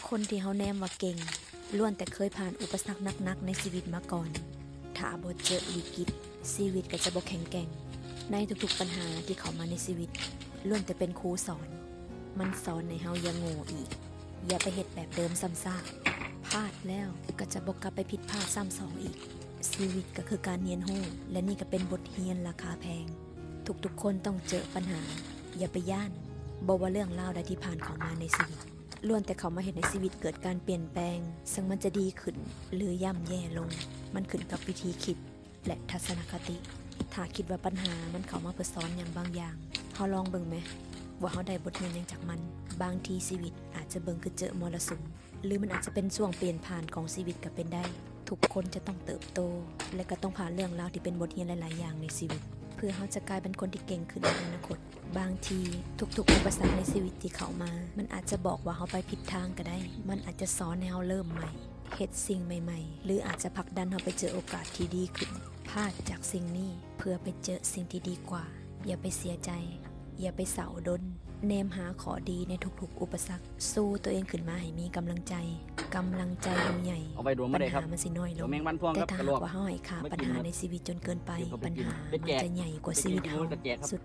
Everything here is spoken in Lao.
ຄົນທີ່ເຮົາແນມວ່າເກັ່ງ ລ້ວນແຕ່ເຄີຍຜ່ານອຸປະສັກໜັກໆໃນຊີວິດມາກ່ອນ. ຖ້າບໍ່ເຈີວິກິດ, ຊີວິດກໍຈະບໍ່ແຂງແກ່ງ. ໃນທຸກໆປັນຫາທີ່ເຂົ້າມາໃນຊີວິດ, ລ້ວນແຕ່ເປັນຄູສອນ. ມັນສອນໃຫ້ເຮົາຢ່າໂງ່ອີກ, ຢ່າໄປເຮັດແບບເດີມຊ້ຳຊາກ. ພາດແລ້ວກໍຈະບໍ່ກັບໄປຜິດພາດຊ້ຳສອງອີກ. ຊີວິດກໍຄືການຮຽນຮູ້ ແລະ ນີ້ກໍເປັນບົດຮຽນລາຄາແພງ. ທຸກໆຄົນຕ້ອງເຈີປັນຫາ, ຢ່າໄປຢ້ານ. ບໍ່ວ່າເລື່ອງລາວໃດທີ່ຜ່ານເຂົ້າມາໃນຊີວິດ, ລ້ວນແຕ່ເຂົ້າມາເຮັດໃຫ້ຊີວິດເກີດການປ່ຽນແປງ, ເຊິ່ງມັນຈະດີຂຶ້ນ ຫຼື ຍ່ຳແຍ່ລົງ, ມັນຂຶ້ນກັບວິທີຄິດ ແລະ ທັດສະນະຄະຕິ. ຖ້າຄິດວ່າປັນຫາມັນເຂົ້າມາເພື່ອສອນຫຍັງບາງຢ່າງ, ເຮົາລອງເບິ່ງແມ ວ່າເຮົາໄດ້ບົດຮຽນຫຍັງຈາກມັນ. ບາງທີຊີວິດອາດຈະເບິ່ງຄືເຈີມໍລະສຸມ, ຫຼື ມັນອາດຈະເປັນຊ່ວງປ່ຽນຜ່ານຂອງຊີວິດກໍເປັນໄດ້. ທຸກຄົນຈະຕ້ອງເຕີບໂຕ ແລະ ກໍຕ້ອງຜ່ານເລື່ອງລາວທີ່ເປັນບົດຮຽນຫຼາຍໆຢ່າງໃນຊີວິດ ເພື່ອເຮົາຈະກາຍເປັນຄົນທີ່ເກັ່ງຂຶ້ນໃນອະນາຄົດ. ບາງທີທຸກໆອຸປະສັກໃນຊີວິດທີ່ເຂົ້າມາ ມັນອາດຈະບອກວ່າເຮົາໄປຜິດທາງກໍໄດ້. ມັນອາດຈະສອນໃຫ້ເຮົາເລີ່ມໃໝ່, ເຮັດສິ່ງໃໝ່ໆ ຫຼື ອາດຈະຜັກດັນເຮົາໄປເຈີໂອກາດທີ່ດີຂຶ້ນ. ພາດຈາກສິ່ງນີ້ເພື່ອໄປເຈີສິ່ງທີ່ດີກວ່າ. ຢ່າໄປເສຍໃຈ, ຢ່າໄປເສົ້າດົນ. ແນມຫາຂໍ້ດີໃນທຸກໆອຸປະສັກ, ສູ້ຕົວເອງຂຶ້ນມາໃຫ້ມີກຳລັງໃຈ. ກຳລັງໃຈເຮົາໃຫຍ່, ເອົາໄວ້ດວງບໍ່ໄດ້ ບັນຫາ ຄັບ ມັນຊິນ້ອຍລົງ. ແຕ່ຖ້າຫາກວ່າເຮົາໃຫ້ຄ່າບັນຫາໃນຊີວິດຈົນເກີນໄປ, ບັນຫາມັນຈະໃຫຍ່ກວ່າຊີວິດເຮົາ. ສຸດ